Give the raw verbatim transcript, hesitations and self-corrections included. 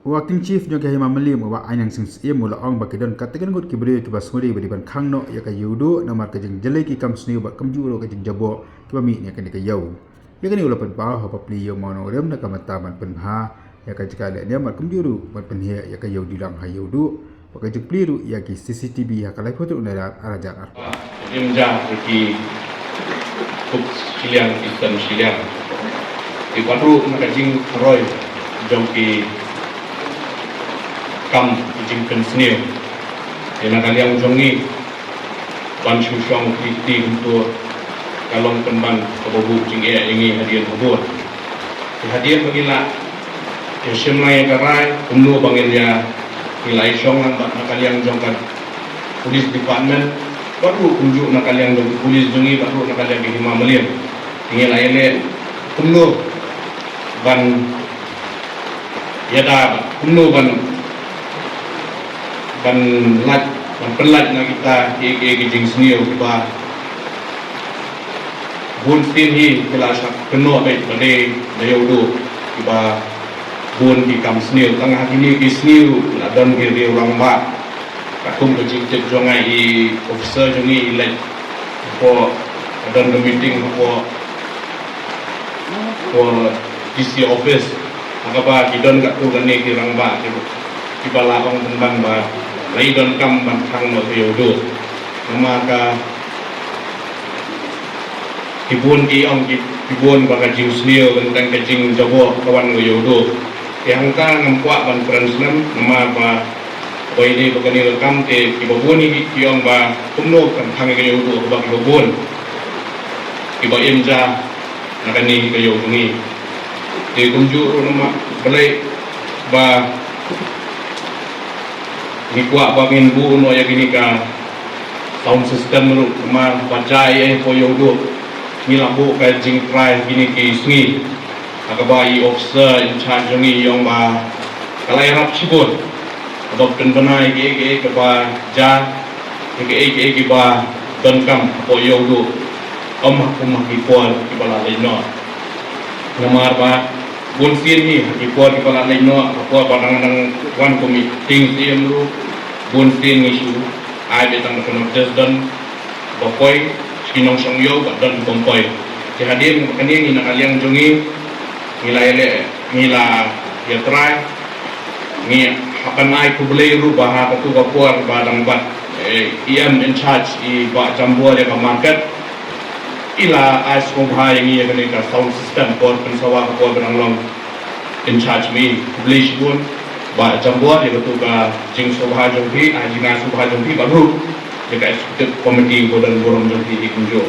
U Acting Chief jong ka Hima Mylliem, u Bah Ainang Sing Syiem, u la ong ba ki don katto katne ngut ki briew kiba sngewdei ba dei ban khang noh ïa ka Ïewduh namar ka jingjlei ki kam sniew bad kumjuh ruh ka jingjaboh kiba mih na kane ka ïew. Ïa kane u la pynpaw ha ba plie ïew mawnongrim na ka bynta ban pynbha ïa ka jaka leh niam bad kumjuh ruh ban pynheh ïa ka ïew dilang ha Ïewduh, bad ka jingplie ruh ïa ki C C T V ha ka laiphew tarik u Naïlar arhajar arphew. Im ja ki kup shiliang ki san shiliang. Ki pat ruh na ka jingkhroi jong ki kam ki jingpynsniew. Ïa na ka liang jong ngi ban shu shong kti kti kumto ka long pynban kaba buh jingeh ïa ngi hadien habud. Te hadien ba ngi la ïa shim lang ïa ka rai kumno ba ngin ïa ngi la ïa shong lang bad na ka liang jong ka police department bad ruh kumjuh na ka liang jong ka police jong ngi bad ruh na ka liang ka Hima Mylliem. Te ngi la ïa leh kumno ban ïada kumno ban ban lait ban pynlait na kita ki ki ki jingsniew kiba bun sien hi ki la shah kynnoh beit ba dei da Ïewduh kiba bun ki kam sniew tang ha kine ki sniew la don ki riew rangbah. Katkum ka jingtip jong nga i officer jong ngi i leit hapoh ka don ka meeting hapoh hapoh D C office. Ha kaba ki don katto katne ki rangbah ki kiba la ong pynban ba la i donkam ban khang noh ka Ïewduh. Namar ka ki bun ki ong ki ki bun ba ka jingsniew tang ka jingjaboh ka wan ka Ïewduh. Te hangta ngam kwah ban kren slem namar ba ba ine ba kane ka kam te kiba bun hi ki ong ba kumno kan khang ka Ïewduh ba kiba bun kiba im ja na kane ka ïew jong ngi. Te kumjuh ruh namar balei ba ngi kwah ba ngin buh noh ïa kine ka sound system ruh namar ba jai eh hapoh Ïewduh ngi la buh ka jingtrai kine ki sngi. Ha kaba i officer in charge jong ngi i ong ba ka la ïarap shibun kaba pynbna ïa kiei kiei kaba ja ïa kiei kiei kiba donkam hapoh Ïewduh. Ym ha kum ha ki por kiba la leit noh. Namar ba bun sien hi ha ki por kiba la leit noh ha por ba dang dang wan kum i Acting Chief ruh bun sien ngi shu ai beit tang da ka notice don ba poi sha ki nongshong ïew bad don bym poi. Te hadien ba kane ngi na ka liang jong ngi ngi la ïaleh ngi la ïatrai ngi hap ban ai khublei ruh ba ha katu ka por ba dang bat eh, E M in charge i Bah Jambor ïa ka market. I la ai sngewbha ïa ngi ïa kane ka sound system por pynsawa ka por ba dang long in charge mi. Khublei shibun Bah Jambor ïa katu ka jingsngewbha jong phi, ai jingai sngewbha jong phi bad ruh ïa ka executive committee ba don burom jong phi hi kumjuh.